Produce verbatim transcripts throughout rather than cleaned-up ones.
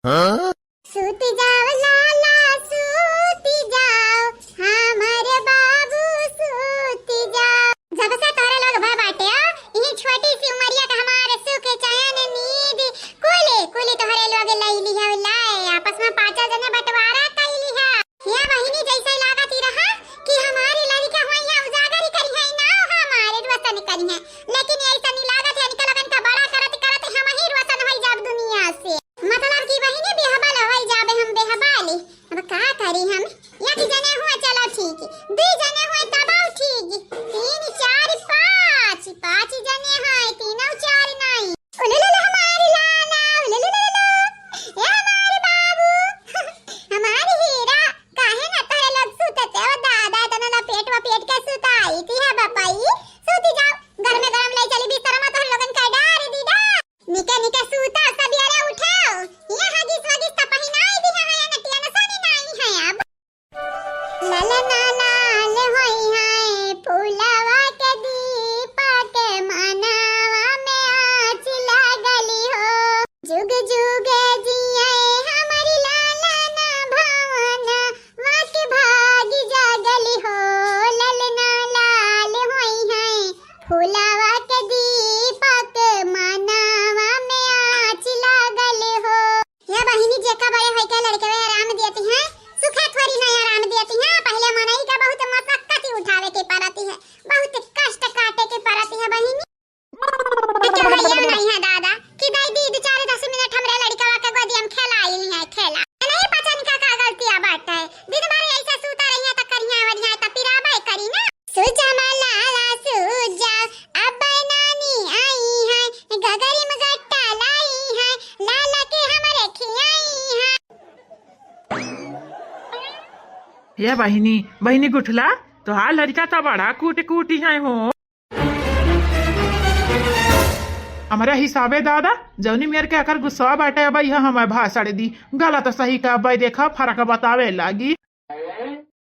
सूति जाव लाला, सूति जाव, हमरे बाबू सूति जाव। जब से तोहरे लोग भय बाटे, इही छोटी सी उमरिया के हमारे सुख, चैन, नींद, कुली, कुली तोहरे लोग लई लिहा, लाए, आपस में पाँचों जने बंटवारा कई लिहा। हे बहिनी, जैसे लागत ही रहा कि हमारी लड़िका होई है, उजागर ही करी है, ना हमारे रोशन करी है, लेकिन ऐसा नहीं लागत है, इनका लोगन का बड़ा करत करत हम ही रोशन होई जाब दुनिया से। मतलब कि बहिनी बेहबाल होई जाबे हम बेहबाल। अब का करी हम? एक जने हुए चलो ठीक, दुई जने हुए तबो ठीक, तीन, चार, पाँच, पाँच जने हैं, तीनों चार नहीं। उलुलुलु हमारी लाला, उलुलुलु, ए हमारे बाबू, हमारी हीरा, काहे ना तोहरे लोग सुतते हो दादा, तना लपेट वपेट के सुताई थी है बपाई, सूती जाओ, घर में गरम लाई चली बिस्तर में तोहरे लोगन का डार दी डा। निके निके सूता, सबेरे उठाओ, ये हगीस वगीस तो पहिनाई दी है, या नटिया न सोनी नाई है अब। ललना लाल होई है फूलवा के दीपक, मनवा में आँच लागल हो। जुग जुग जिए हमरी ललना, भवनवा के भाग जागल हो। ललना लाल होई है फूलवा के दीपक, मनवा में आँच लागल हो। हे बहिनी, जेका बड़े होई के लड़कवे आराम देती हैं, सुखे थोड़ी ना आराम देती हैं। पहिले मनई का बहुत मशक्कत उठावे के पड़ती है, बहुत कष्ट काटे के पड़ती है बहिनी। तो भैया नहीं है दादा कि दाई दी दो चार दस मिनट हमरे लड़कवा के गोदी में खेलाई है खेला। नहीं पचन का का गलतिया बाटे, दिन भर ऐसे सूता रही है तो करिया वरिया तो पिराबे करी ना। सूत जा माँ लाला सूत जा, अब नानी आई है, गगरी में गट्टा लाई है, लाला के हमरे खियाई है। ये बहिनी, बहिनी गुठला, तोहार लड़िका तो बड़ा कूट कूटी है हो। हमरा हिसाबे दादा, जौनी मेर के एकर गुस्सा बाटे, अब यह हमें भाषण दी, गलत सही का अब देखा फर्क बतावे लागी।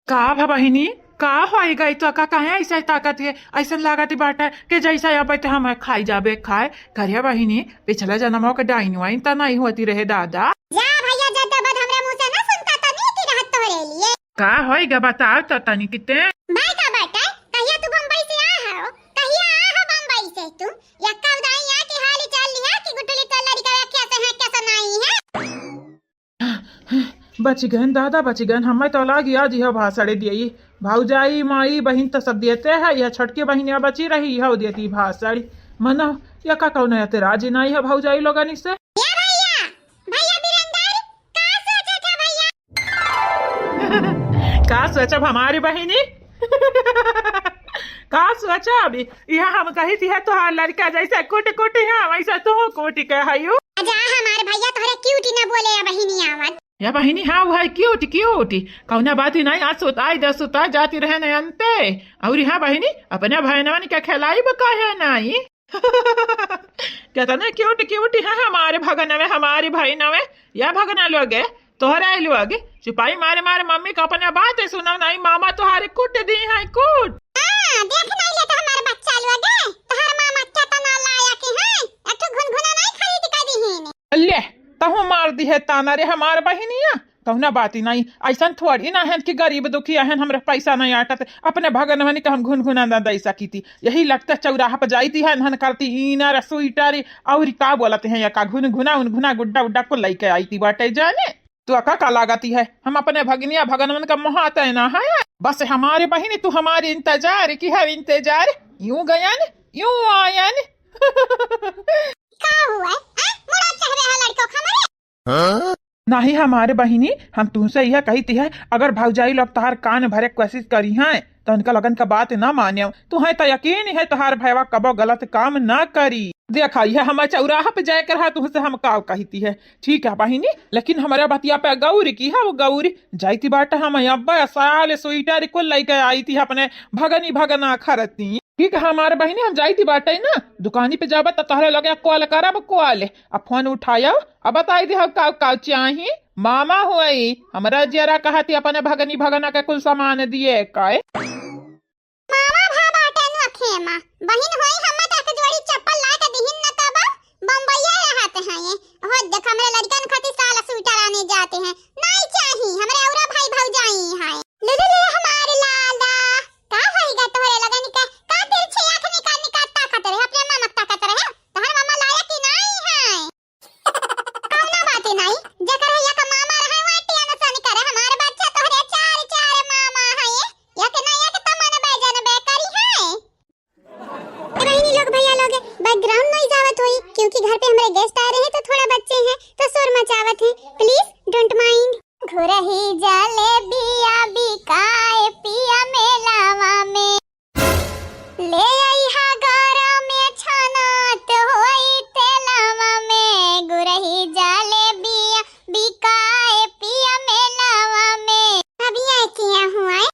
का भा बहिनी, का होई गई तो का, काहे ऐसा ताकत है, ऐसा लागत बाटे कि जैसा अब ते हमें खाई जाबे खाए। करिया बहिनी, पिछला जन्म के डाइन वाइन त नहीं होती रहे दादा। जा भैया, जद्दाबाद हमरे मुँह से ना सुनता त नीक रहत तोहरे लिए। का होई गा बताओ तो तनी किते। भाई का बाटे, कहिया तू बम्बई से आ हो, कहिया आ हो बम्बई से तू? यक्का उदाई आ कि हाली चाल लिया कि गुटली तो लड़िका कैसे है, कैसे नहीं है। बच गएन दादा, बच गएन। हमें तो लागी आज यह भाषण दियई। भौजाई, माई, बहिन तो सब देते हैं, यह छोटकी बहिनिया बची रही, यह देती भाषण। मनो, यह का कौनो एतराज नहीं है भौजाई लोगन से? ए भैया, भैया बिरंदर, का सोचत है भैया? का सोचब हमारी बहिनी? का सोचब? यह हम कही थी है तोहार लड़का जैसे कुट कुटी है, वैसे तू कुटी के हयू। जा हमारे भैया तोहरे क्यूटी न बोले या बहिनी आवत। या बहिनी, हाँ, वह क्यूट, क्यूट। कौना बात ही नहीं, आज सुताई दे, सुताई जाती रहे न अंते। और हाँ बहिनी, अपने भैनवन के खेलाई बकाहे नहीं। कितने क्यूट, क्यूट है हमारे भगनवे, हमारी भैनवे। या भगना लोगे, तोहरे लोग, चुपाई मारे मारे मम्मी का अपने बात सुनाओ नहीं, मामा तोहारे कुट दी है, कुट। हाँ, देख नहीं ले तो हमारे बच्चा लोगे, तोहर मामा कितना लायक है, एक ठो घुनघुना नहीं खरीद के दी है। ले, तहु मार दी है ताना रे हमार बहिनिया। कौना बात ही नहीं, ऐसन थोड़ी ना है कि गरीब दुखी है, हमरे पैसा नहीं आटत, अपने भगनवनी का हम घुनघुना ना दे सकी थी। यही लगता चौराहा पर जाई थी है, नहन करती इनर स्वेटर और का बोलत है या का घुनघुना उनघुना गुड्डा उड्डा को लेके आई थी बाटे जाने। तो का का लागती है, हम अपने भगनिया भगनवन का मोहाते ना है। बस हमारे बहिनी तू हमारे इंतजार की है, इंतजार। यूं गयन, यूं आयन। का हुआ? हाँ? मुड़ा चढ़ रहा लड़कों का हमारे? हाँ? नहीं हमारे बहिनी, हम तुमसे यह कही थी है, अगर भौजाई लोग तोहार कान भरे कोशिश करी हैं, तो उनका लगन का बात ना माने। तुहें तो यकीन है तोहार भैवा कबो गलत काम ना करी। देखा, यह हमारे चौराहा पे जाए कर रहा, तुमसे हम काव कही थी है, ठीक है बहिनी, लेकिन हमारे बतिया पे गौर की है, वो गौर जाई थी बाटे हम अब्बा साल स्वेटर कुल लेके आई थी अपने भगनी भगना खरती। ठीक है हमारे बहिनी, हम जाई थी बाटे ना दुकानी पे जाबा त तोहरे लगे कॉल करब, कॉल, अब फोन उठाया, अब बताई दे हम का का चाही। मामा हुई, हमरा जियरा कहती अपने भगनी भगना के कुल सामान दिए काए। मामा भा बाटे नु अखेमा, बहिन होई, हम्मे तो एक जोड़ी चप्पल ला के दिहिन न तब बम्बईया रहत हैं ये। हो देख, हमरे लड़कन खातिर साल स्वेटर रही जलेबिया बिकाए पिया मेलावा में, ले अइहा गरम छानत होई तेलावा में, गुरही जलेबिया बिकाए पिया मेलावा में। अब ये किया हुआ है?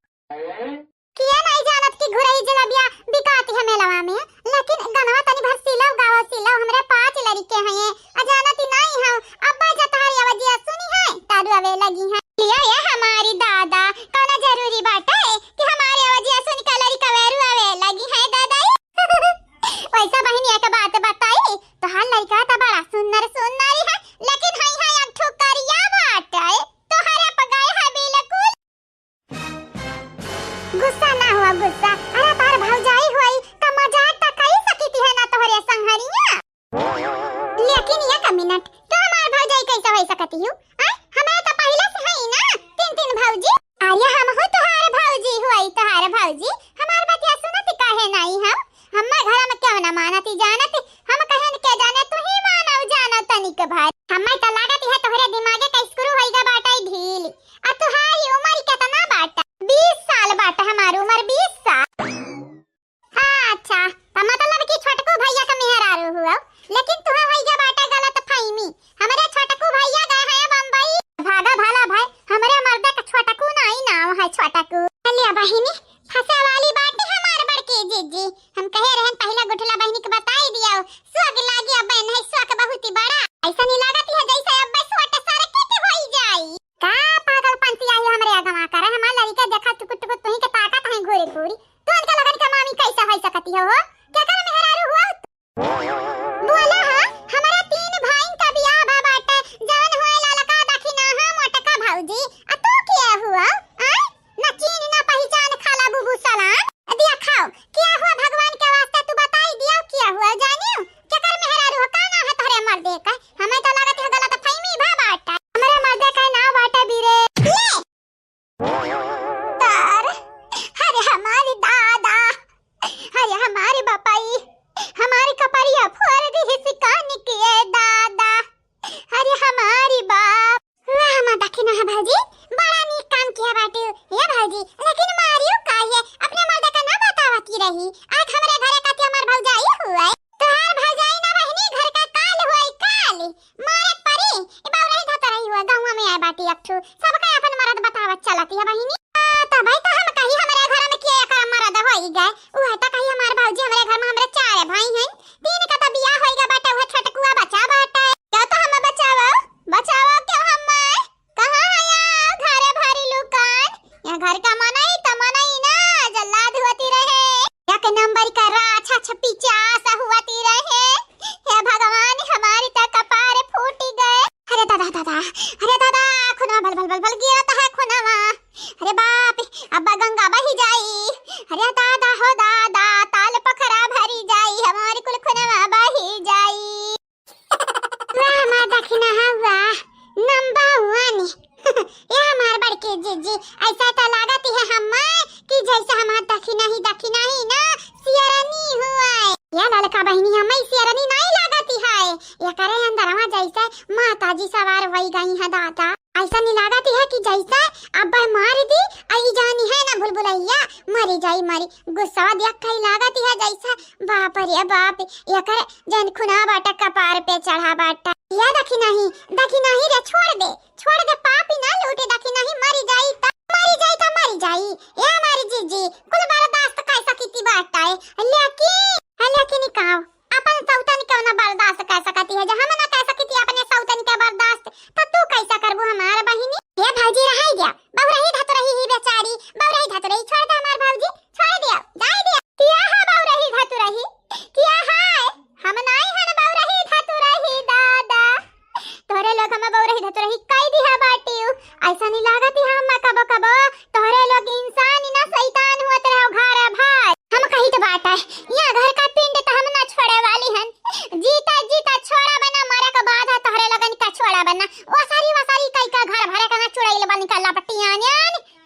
किया नहीं जानत कि घुरही जलेबिया बिकाती है मेलावा में, लेकिन गनवा तनी भर सिलव गावो सिलव, हमरे पाँच लड़के हैं ये, आ जानत ही नहीं हम। अब्बा जतहारी आवाजिया सुनी है, तारू आवे लगी है। लिया ये हमारी दादा, कौना जरूरी बाटे कि हमारी आवाजिया सुन के लड़का वेरू आवे लगी है दादा। वैसा बहिनी एक बात बताई, तोहार लड़का तो बड़ा सुंदर सुंदर है, लेकिन है है एक ठो करिया बाटे, तोहरे पगाए है बिल्कुल। गुस्सा ना हुआ गुस्सा, अरे तार भौजाई हुई त मजाक त कई सकिती है ना तोहरे संघरिया। लेकिन एक मिनट, तू हमार भौजाई कैसे हो सकती हो? आय, हमारे तो पहले से है ही ना तीन तीन भौजी। अरे हम हो तोहार भौजी हुई, तोहार भौजी। हमार बतिया सुनत काहे नहीं हम? हमार घर में क्यों ना मानती जानती? हम कहन के जाने तू ही मानव जानव तनिक भर। हमें तो लागत है तोहरे दिमागे का स्क्रू होइगा बाटे ढील। आ तोहारी उम्र कितना बाटे? बीस साल बाटे हमार उम्र, बीस साल। हाँ, अच्छा, तो मतलब कि छोटकू भैया का मेहरारू हुआ, लेकिन तुहा होइगा बाटे गलत फहमी। हमरे छोटकू भैया गए हैं बम्बई। भागा भला भाई, हमरे मर्दे का छोटकू नहीं नाव है छोटकू। चलिए बहिनी, फंसे वाली बात नहीं हमार बड़की जीजी। हम कहे रहन पहला गुठला बहिनी के बताई दिया, सुअग लागी अब नहीं सुअग बहुत ही बड़ा। ऐसा नहीं लागत है जैसे अब छोटे सारे किट होई जाई। का पागल पंछी आई हमरे अगवा करे, हमार लड़का देखा टुकुर टुकुर तुही के ताकत है घूरी पूरी। तू उनका लगन का मामी कैसे हो सकती हो, हो? क्या कर मेहरारू हुआ? बोला हा, हमरा तीन भाइन का बियाह भा बाटे, जवन होए ललका दखिनहा मोटका भौजी, आ तू के हुआ? आय? ना चीन ना पहिचान खाला बुबू सलाम। दिया खाओ, के हुआ भगवान के वास्ते तू बताई दिया के हुआ जानियो? केकर मेहरारू हो, का नाम है तोहरे मर्दे का? हमें तो लागत है गलत फहमी भा बाटे। हमरे मर्दे का नाम बाटे बीरे। ले, तर, अरे हमारी दादा, अरे हमारी बापाई, हमारी कपड़िया फोड़ दी हिसकानी के दादा, अरे हमारी बाप। वाह माँ दखिनहा भौजी, बड़ा नीक काम किया बाटे ये भौजी, लेकिन मारियो का ये अपने मर्द का ना बतावती रही। आज हमरे घरे का हमार भौजाई हुआ है। तोहार भौजाई ना बहिनी घर का काल हुआ है काल। मारे परी, ए बउरही धतरही हुआ, गउँवा में आए बाटी एक ठू, सबका अपन मरद बतावत चलत है बहिनी। आ, तबही तो हम कही हमरे घर में के एकर मरद होई गए, उहे तो कही हमार भौजी हमरे घर में हमरे चार भाई हैं, तीन का तो बियाह होई गए बाटे, उहे छोटकुआ बचा बाटे। क्यों तो हम बचावो, बचावो क्यों हम? कहाँ है या घर भरी लुकान? या घर का मनई तो मनई ना, जल्लाद होती रहे। एक नंबर का राछा छपी चास हुआती रहे। हे भगवान, हमारी तो कपार फूटी गए। अरे दादा, दादा, अरे दादा, खुनवा भल भल भल भल गिरत है खुनवा। अरे बाप, अब्बा गंगा बही जाई। अरे दादा हो दादा, ताल पोखरा भरी जाई, हमारी कुल खुनवा बही जाई। वाह, हमार दखिनहा, वाह, number one। ये हमार बड़के जीजी, ऐसा तो लागत है हमें कि जैसे हमार दखिनही, दखिनही ना, शेरनी हुआ है। या ललका बहिनी, हमें शेरनी नहीं लागत है, ये करे अंदरवा जैसे माता जी सवार होई गई है दादा। ऐसा नहीं लागत है कि जैसे अब मार दी, आई जानी है ना भुलभुलैया, मरी जाई मरी। गुस्सा देख के लागत है जैसे, बाप रे बाप, एकर जन खुना बाटा कपार पे चढ़ा बाटा। या दखिनही, दखिनही रे, छोड़ दे, छोड़ दे, पापी ना लूटे दखिनही, मरी जाई त, मरी जाई त मरी जाई। ए हमारी जीजी, कुल बर्दाश्त कर सकिती बाटा है, लेकिन, लेकिन काव, अपन सौतन के ना बर्दाश्त कर सकती है, जब हम ना कर सकिती अपने सौतन के बर्दाश्त, तो तू कैसा करबू हमार बहिनी? ए भौजी, रहाई दिया, बउरही धतुरही ही बेचारी, बउरही धतुरही, छोड़ दे हमार भौजी, छोड़ दिया, जाए दिया। किया है बउरही धतुरही? किया है? हम नाई हन बउरही धतुरही दादा। तोहरे लोग हम बउरही धतुरही कई दिहा बाटियो। ऐसा नहीं लागत ही हम कबो कबो तोहरे लोग इंसान ही ना शैतान हुआ तेरे घर भाई। हम कही तो बाटा है, यहाँ घर का पिंड तो हम ना छोड़े वाली हन। जीता जीता छोड़ा बना, मरे के बाद है तोहरे लोगन का छोड़ा बना। वसारी वसारी कई का घर भरे का ना चुड़ैल बन का लपटियान,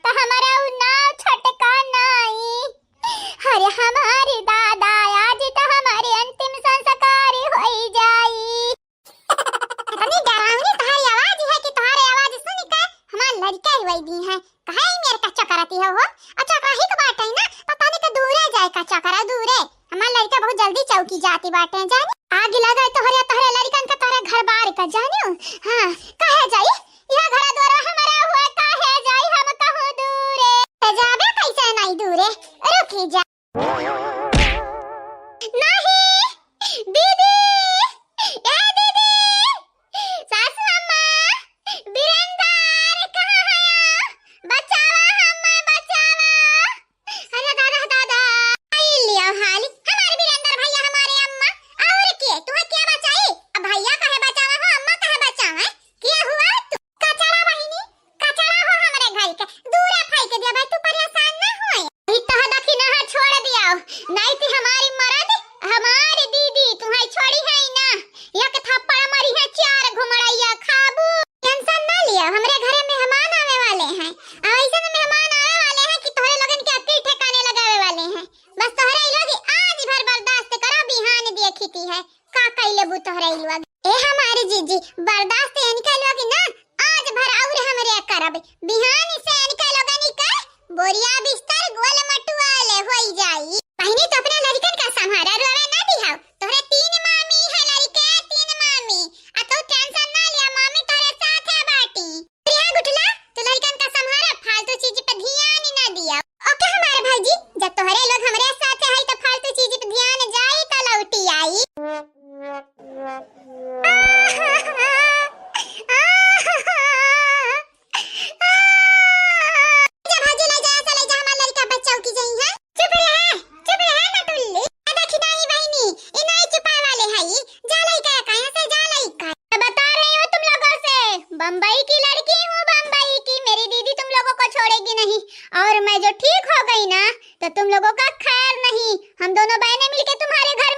तो हमारा उ नाव छटका नाई। अरे हमारे दादा, आज तो हमारे अंतिम संस्कार होई जाई। इतनी डरावनी तुम्हारी आवाज है कि तुम्हारे आवाज सुन के हमार लड़की चौकती हो हो। आ चौकरा ही के बाटे ना, पता नहीं के दूरे जाए का चौकरा दूरे। हमार लड़का बहुत जल्दी चौकी जाती बाटे जानी। आग लगे तोहरे, तोहरे लड़कन का, तोहरे घर बार का जानियो। हाँ, कहे जाई, यह घर द्वार हमारा हुआ, कहे जाई हम कहूँ दूरे। तो जाबे कैसे नहीं दूरे, रुकी जा। नहीं, दीदी, ए दीदी, सासू अम्मा, बीरेंदर, कहाँ हया? बचावा हम्मा, बचावा। अरे दादा, दादा। आई लियो हाली, हमारे बीरेंदर भैया, हमारे अम्मा, और के, तुम्हें क्या बचाई? अब भैया कहे बचावा हो, अम्मा कहे बचावा, क्या हुआ? कचड़ा बहिनी, कचड़ा हो हमरे घर के, दूरा फेंक दिया भाई, तू परेशान ना होए। ई तह दखिनहा छोड़ दियाओ, नहीं ती हमारी मरद, हमारी दीदी तुम्हारी छोड़ी है ही ना, एक थप्पड़ मारी है चार घुमड़ैया खाबू। टेंशन ना लिया, हमरे घरे मेहमान आवे वाले हैं, और ऐसे में मेहमान आवे वाले हैं कि तोहरे लोगन के अक्ल ठिकाने लगावे वाले हैं। बस तोहरे ई लोग आज भर बर्दाश्त करो, बिहान देखी ती है। का कइले बू तोहरा ई लोग? ए हमारी जीजी, बर्दाश्त इनका लोग ना, आज भर और हमरे करब। बिहान से इनका लोगन के बोरिया बिस्तर गोल मटुआ ले होई जाई। बहिनी तो अपने लड़कन का संभारा, रोवे ना दिहाओ। तोहरे तीन मामी है लड़के, तीन मामी। आ तू टेंशन ना लिया, मामी तोहरे साथ है बाटी। प्रिया गुठला, तू लड़कन का संभारा, फालतू चीज पे ध्यान ना दिया। ओके हमारे भाईजी, जब तोहरे लोग हमरे साथ है तो फालतू चीज पे ध्यान जाई तो लौटी आई। जा भाईजी, ले जा, ऐसा ले जा, हमार लड़का बच्चा की जई है। चुप रहे, चुप रहे ना टुल्ली। ए देखी नहीं बहिनी, ई नहीं चुपाए वाले है, ई जा लइका, कहाँ से जा लइका। मैं बता रही हूँ तुम लोगों से, बम्बई की लड़की हूँ, बम्बई की। मेरी दीदी तुम लोगों को छोड़ेगी नहीं, और मैं जो ठीक हो गई ना, तो तुम लोगों का खैर नहीं। हम दोनों बहनें मिलके तुम्हारे घर